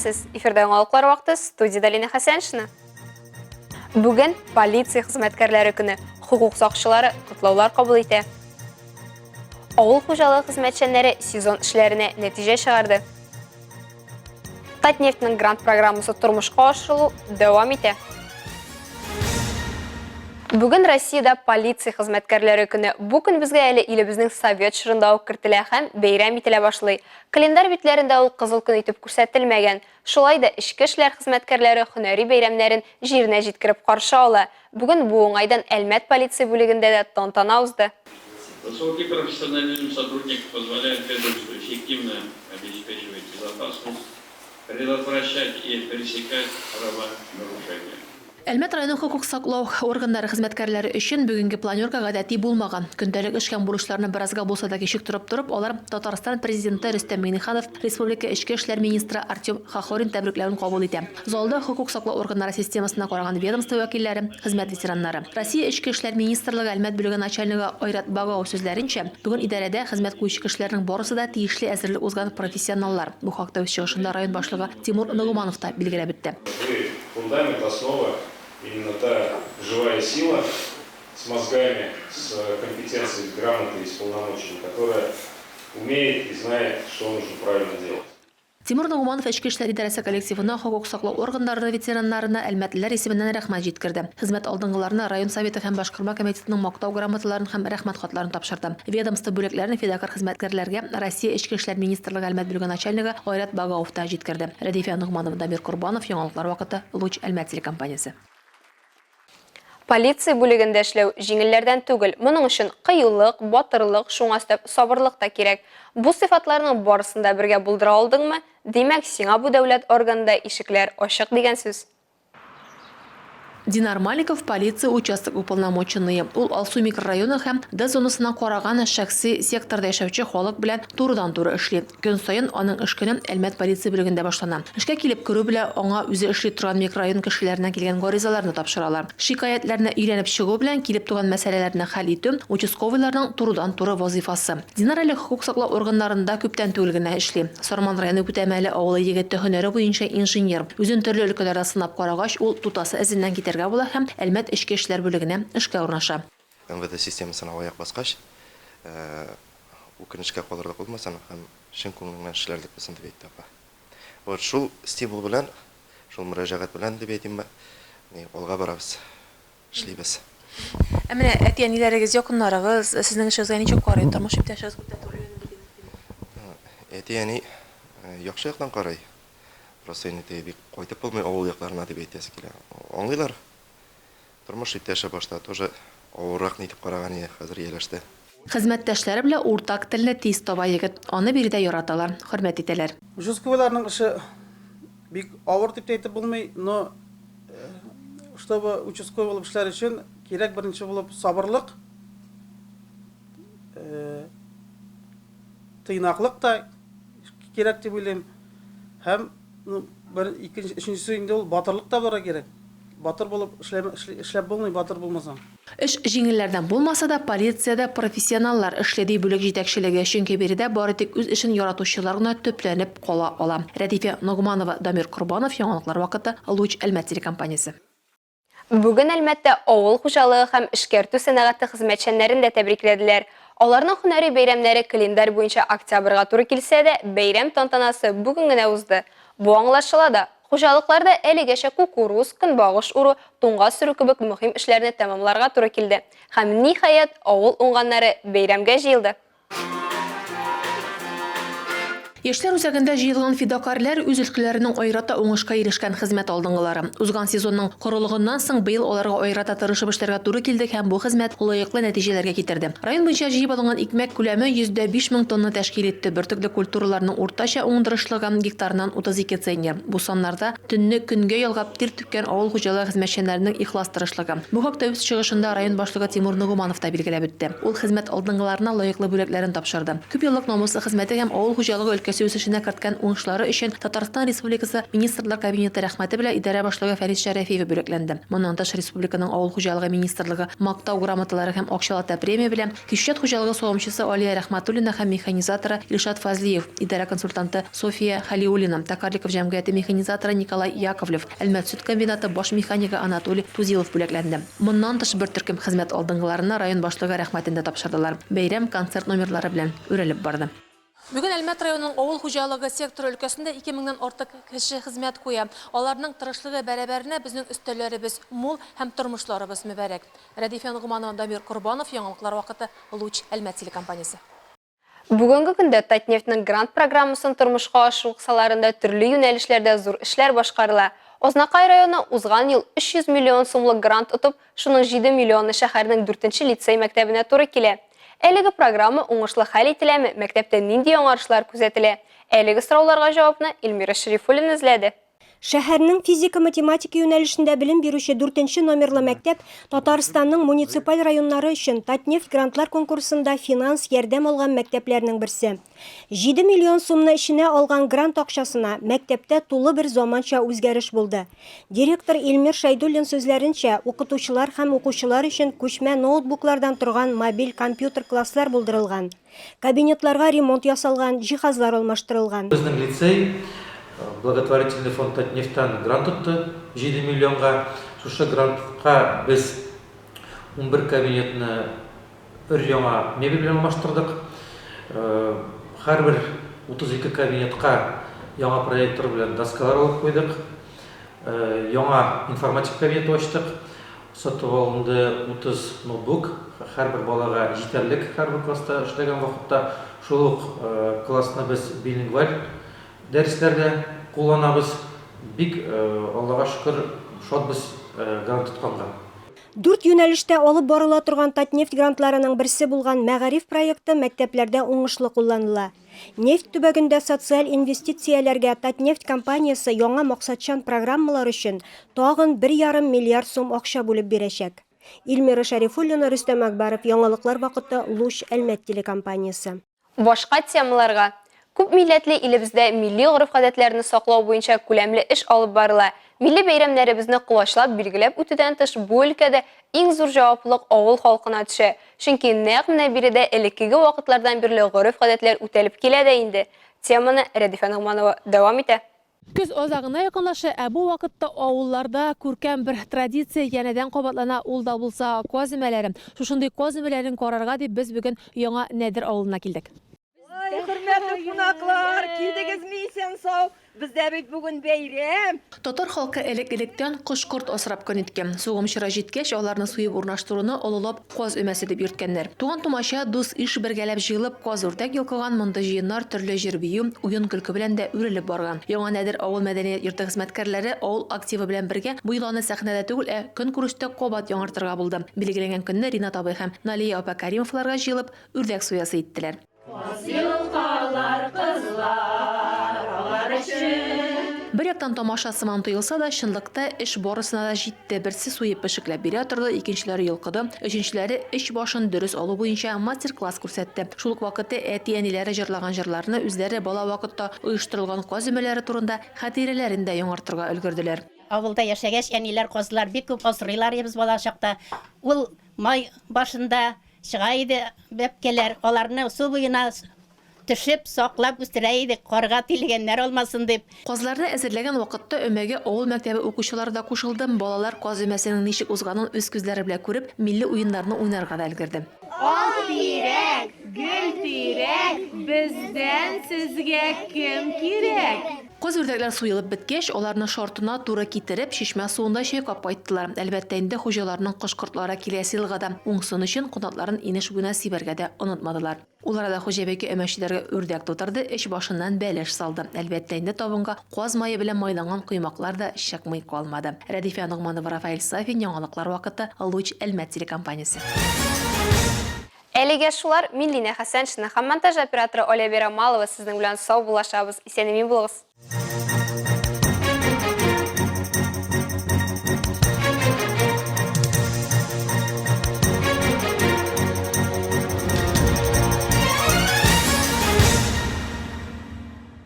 Исәнмесез! Эфирда яңалыклар вакыты, студиядә Лина Хәсәншина. Бүген полиция хезмәткәрләре көне. Хокук сакчылары котлаулар кабул итә. Авыл хуҗалыгы хезмәтчәннәре сезон эшләренә нәтиҗә чыгарды. Татнефтьнең грант программасы тормышка ашырылу дәвам итә. Бүген Россиядә полиция хезмәткәрләре көне. Бу көн безгә әле илебезнең совет чорында ук кертелә һәм бәйрәм ителә башлый. Календарь битләрендә ул кызыл көн итеп күрсәтелмәгән. Шулай да эчке эшләр хезмәткәрләре һөнәри бәйрәмнәрен җиренә җиткереп каршы ала. Бүген бу уңайдан Әлмәт полиция бүлегендә дә тантана узды. Высокий профессионализм сотрудников позволяет ведомству эффективно обеспечивать безопасность, предотвращать и пресекать правонарушения. Әлмәт районы хокук саклау органнары хезмәткәрләре өчен бүгенге планерка гадәти булмаган. Көндәлек эш һәм бурычларны беразга булса да кичектереп торып, алар Татарстан Президенты Рөстәм Миңнеханов, республика Эчке эшләр министры Артем Хохорин тәбрикләвен кабул итә. Залда хокук саклау органнары системасына караган ведомство вәкилләре, хезмәт ветераннары. Россия Эчке эшләр министрлыгы Әлмәт бүлеге начальнигы Айрат Багау сүзләренчә, бүген идарәдә хезмәт куючы кешеләрнең барысы да тиешле әзерлек узган профессионаллар. Бу хакта үз чыгышында район башлыгы Тимур Нагуманов та билгеләп үтте. Вы фундамент, основа, именно та живая сила с мозгами, с компетенцией, с грамотой, с полномочиями, которая умеет и знает, что нужно правильно делать. Тимур Ногуманов Эчке эшләр идарәсе коллективына, хокук саклау органнары ветераннарына әлмәтлеләр исеменнән рәхмәт җиткерде. Хезмәт алдынгыларына район Советы һәм башкарма комитетының Мактау грамоталарын һәм Рәхмәт хатларын тапшырды. Ведомство бүләкләрен фидакарь хезмәткәрләргә Россия Эчке эшләр министрлыгы Әлмәт бүлеге начальнигы Айрат Багауов та җиткерде. Рәдифә Ногманова, Дамир Корбанов, Яңалыклар вакыты, Луч, Әлмәт телекомпаниясе. Полиция бүлегендә эшләү җиңелләрдән түгел. Моның өчен кыюлык, батырлык, шуңа өстәп сабырлык та кирәк. Бу сыйфатларның барысын да бергә булдыра алдыңмы, димәк, сиңа бу дәүләт органында ишекләр ачык дигән сүз. Динар Маликов, полиция участок уполномоченные. Ул Алсу микрорайоны һәм Д зонасына караган шәхси секторда яшәүче халык белән турыдан-туры эшли. Көн саен аның эш көне Әлмәт полиция бүлегендә башлана. Эшкә килеп керү белән аңа үзе эшли торган микрорайон кешеләреннән килгән гаризаларны тапшыралар. Шикаятьләрне өйрәнеп чыгу белән килеп туган мәсьәләләрне хәл итү, участковыйларның турыдан-туры вазыйфасы. Динар әле хокук саклау органнарында күптән түгел генә эшли. Сарман районы Күтәмәле авылы егете һөнәре буенча инженер. Үзен төрле өлкәләрдә сынап карагач, ул тутасы эзеннән китәргә була һәм Әлмәт эчке эшләр бүлегенә эшкә урнаша. МВД системасына аяк баскач, үкенечкә калырлык булмасын һәм чын күңелеңнән эшләрлек булсын, дип әйтте апа. Вот шул стимул белән, шул мөрәҗәгать белән дип әйтимме, ни, алга барабыз, эшлибез. Ә менә әти-әниләрегез, якыннарыгыз сезнең эшегезгә ничек карый? Тормыш иптәшегез күптән түгел өйләнде дидегез. Әти-әни яхшы яктан карый. Просто инде теге бик кайтып булмый авыл якларына дип әйтәсе килә. Аңлыйлар. Тормыш иптәше башта тоже авыррак нитеп караган иде, хәзер ияләште. Хезмәттәшләре белән уртак телне тиз таба егет. Аны биредә яраталар, хөрмәт итәләр. Участковыйларның эше бик авыр дип тә әйтеп булмый, но чтобы участковый булып эшләр өчен кирәк беренче булып сабырлык, тыйнаклык та кирәк дип уйлыйм. Һәм Ну, бер, икенче, өченчесе инде ул батырлык та булырга кирәк. Батыр булып эшләмә, эшләп булмый, батыр булмасаң. Эш җиңелләрдән булмаса да, полициядә профессионаллар эшли, ди бүлек җитәкчелеге, чөнки биредә бары тик үз эшен яратучылар гына төпләнеп кала ала. Рәдифә Ногманова, Дамир Корбанов, Яңалыклар вакыты, Луч, Әлмәт телекомпаниясе. Бүген Әлмәттә авыл хуҗалыгы һәм эшкәртү сәнәгате хезмәтчәннәрен дә тәбрикләделәр. Аларның һөнәри бәйрәмнәре календарь буенча октябрьгә туры килсә дә, бәйрәм тантанасы бүген генә узды. Бу аңлашыла да. Хуҗалыкларда әлегәчә кукуруз, көнбагыш уру, туңга сөрү кебек мөһим эшләрне тәмамларга туры килде. Һәм, ниһаять, авыл уңганнары бәйрәмгә җыелды. Яшьләр үзәгендә җыелган фидакарьләр үз өлкәләренең аерата уңышка ирешкән хезмәт алдынгылары. Узган сезонның корылыгыннан соң быел аларга аерата тырышып эшләргә туры килде һәм бу хезмәт лаеклы нәтиҗәләргә китерде. Район буенча җыеп алынган икмәк күләме 105 мең тонна тәшкил итте, бөртекле культураларның уртача уңдырышлыгы, гектарыннан 32 центнер. Бу саннарда төнне көнгә ялгап тир түккән авыл хуҗалыгы хезмәтчәннәренең ихлас тырышлыгы. Бу хакта үз чыгышында район башлыгы Тимур Ногуманов та билгеләп үтте. Ул хезмәт алдынгыларына лаеклы бүләкләрен тапшырды. Күпьеллык намуслы хезмәте һәм авыл хуҗалыгы өлкәсендә Полиция үсешенә керткән уңышлары өчен Татарстан Республикасы Министрлар Кабинеты Рәхмәте белән идарә башлыгы Фәрит Шәрәфиев бүләкләнде. Моннан тыш, республиканың Авыл хуҗалыгы министрлыгы Мактау грамоталары һәм акчалата премия белән Кишет хуҗалыгы савымчысы Алия Рәхмәтуллина һәм механизаторы Илшат Фазлиев, идарә консультанты София Хәлиуллина, Токарликов җәмгыяте механизаторы Николай Яковлев, Әлмәт сөт комбинаты баш механигы Анатолий Тузилов бүләкләнде. Моннан тыш, бер төркем хезмәт алдынгыларына район башлыгы Рәхмәтен дә тапшырдылар. Бәйрәм концерт номерлары белән үрелеп барды. Бүген Әлмәт районының авыл хуҗалыгы секторы өлкәсендә 2 меңнән артык кеше хезмәт куя. Аларның тырышлыгы бәрабәренә безнең өстәлләребез мул һәм тормышларыбыз мөбарәк. Рәдифә Ногманова, Дамир Корбанов, Яңалыклар вакыты, Луч, Әлмәт телекомпаниясе. Бүгенге көндә Татнефтьнең грант программасын тормышка ашыру кысаларында төрле юнәлешләрдә зур эшләр башкарыла. Азнакай районы узган ел 300 миллион сумлык грант отып, шуның 7 миллионы шәһәрнең дүртенче лицей мәктәбенә туры килә. Әлеге программа уңышлы хәл ителәме, мәктәптә нинди яңарышлар күзәтелә? Әлеге сорауларга җавапны Эльмира Шәрифуллина эзләде. Шәһәрнең физика-математика юнәлешендә белем бирүче дүртенче номерлы мәктәп Татарстанның муниципаль районнары өчен Татнефть грантлар конкурсында финанс ярдәм алган мәктәпләрнең берсе. 7 миллион сумны эченә алган грант акчасына мәктәптә тулы бер заманча үзгәреш булды. Директор Илмир Шәйдуллин сүзләренчә, укытучылар һәм укучылар өчен күчмә ноутбуклардан торган мобиль компьютер класслар булдырылган. Кабинетларга ремонт ясалган, җиһазлар алмаштырылган. Безнең лицей благотворительный фонд Татнефтьтан грант отты 7 миллионга. Шушы грантка без 11 кабинетны өр-яңа мебель белән алмаштырдык. Һәрбер 32 кабинетка яңа проектор белән доскалар алып куйдык. Яңа информатика кабинеты ачтык. Сатып алынды 30 ноутбук, һәрбер балага җитәрлек һәрбер класста эшләгән вакытта. Шул ук классны без билингваль дәресләрдә кулланабыз. Бик, Аллага шөкер, шатбыз грант тотканга. Дүрт юнәлештә алып барыла торган Татнефть грантларының берсе булган Мәгариф проекты мәктәпләрдә уңышлы кулланыла. Нефть төбәгендә социаль инвестицияләргә Татнефть компаниясе яңа максатчан программалар өчен тагын бер ярым миллиард сум акча бүлеп бирәчәк. Илмира Шәрифуллина, Рөстәм Әкбаров, Яңалыклар вакыты, Луч, Әлмәт телекомпаниясе. Башка темаларга. Күп милләтле илебездә милли гореф-гадәтләрне саклау буенча күләмле эш алып барыла. Милли бәйрәмнәребезне колачлап билгеләп үтүдән тыш, бу өлкәдә иң зур җаваплылык авыл халкына төшә. Чөнки нәкъ менә биредә элеккеге вакытлардан бирле гореф-гадәтләр үтәлеп килә дә инде. Теманы Рәдифә Ногманова дәвам итә. Көз азагына якынлаша, ә бу вакытта авылларда күркәм бер традиция янәдән кабатлана, ул да булса каз өмәләре. Шушындый каз өмәләрен карарга дип без бүген Яңа Нәдер авылына килдек. Ай, хөрмәтле кунаклар, килдегезме исән-сау? Бездә бит бүген бәйрәм. Татар халкы элек-электән кош-корт асрап көн иткән. Сугым чоры җиткәч, аларны суеп урнаштыруны олылап каз өмәсе дип йөрткәннәр. Туган-тумача, дус-иш бергәләп җыелып, каз-үрдәк йолкыган мондый җыеннар төрле җыр-бию, уен-көлке белән дә үрелеп барган. Яңа Нәдер авыл мәдәният йорты хезмәткәрләре авыл активы белән бергә бу йоланы сәхнәдә түгел, ә көнкүрештә кабат яңартырга булды. Билгеләнгән көнне Ринат абый һәм Налия апа Кәримовларга җыелып, үрдәк суясы иттеләр. Каз йолкалар кызлар алар өчен. Бер яктан тамаша сыман тоелса да, чынлыкта эш барысына да җитте, берсе суеп пешекләп бирә торды, икенчеләре йолкыды, өченчеләре эч-башын дөрес алу буенча мастер-класс күрсәтте. Шул ук вакытта әти-әниләре җырлаган җырларны, үзләре бала вакытта оештырылган каз өмәләре турында хатирәләрен дә яңартырга өлгерделәр. Авылда яшәгәч, әниләр казлар бик күп асрыйлар иде без бала чакта. Ул май башында Чыга иде бәбкәләр, аларны су буена төшеп, саклап үстерә идек, карга тилгәннәр алмасын дип. Казларны әзерләгән вакытта өмәгә авыл мәктәбе укучылары да кушылды. Балалар каз өмәсенең ничек узганын үз күзләре белән күреп, милли уеннарны уйнарга да өлгерде. Ал тирәк, гөл тирәк, бездән сезгә кем кирәк? Каз-үрдәкләр суелып беткәч, аларны шартына туры китереп, чишмә суында чайкап кайттылар. Әлбәттә инде, хуҗаларның кош-кортлары киләсе елга да уңсын өчен, канатларын инеш буена сибәргә дә онытмадылар. Ул арада хуҗабикә өмәчеләргә үрдәк тутырды, эч-башыннан бәлеш салды. Әлбәттә инде, табынга каз мае белән майланган коймаклар да чыкмый калмады. Рәдифә Ногманова, Рафаэль Сафин, Яңалыклар вакыты, Луч, Әлмәт телекомпаниясе. Әлегә шулар, мин Линә Хәсәншина һәм монтаж операторы Оля Верамалова сезнең белән саубуллашабыз. Исән-имин булыгыз!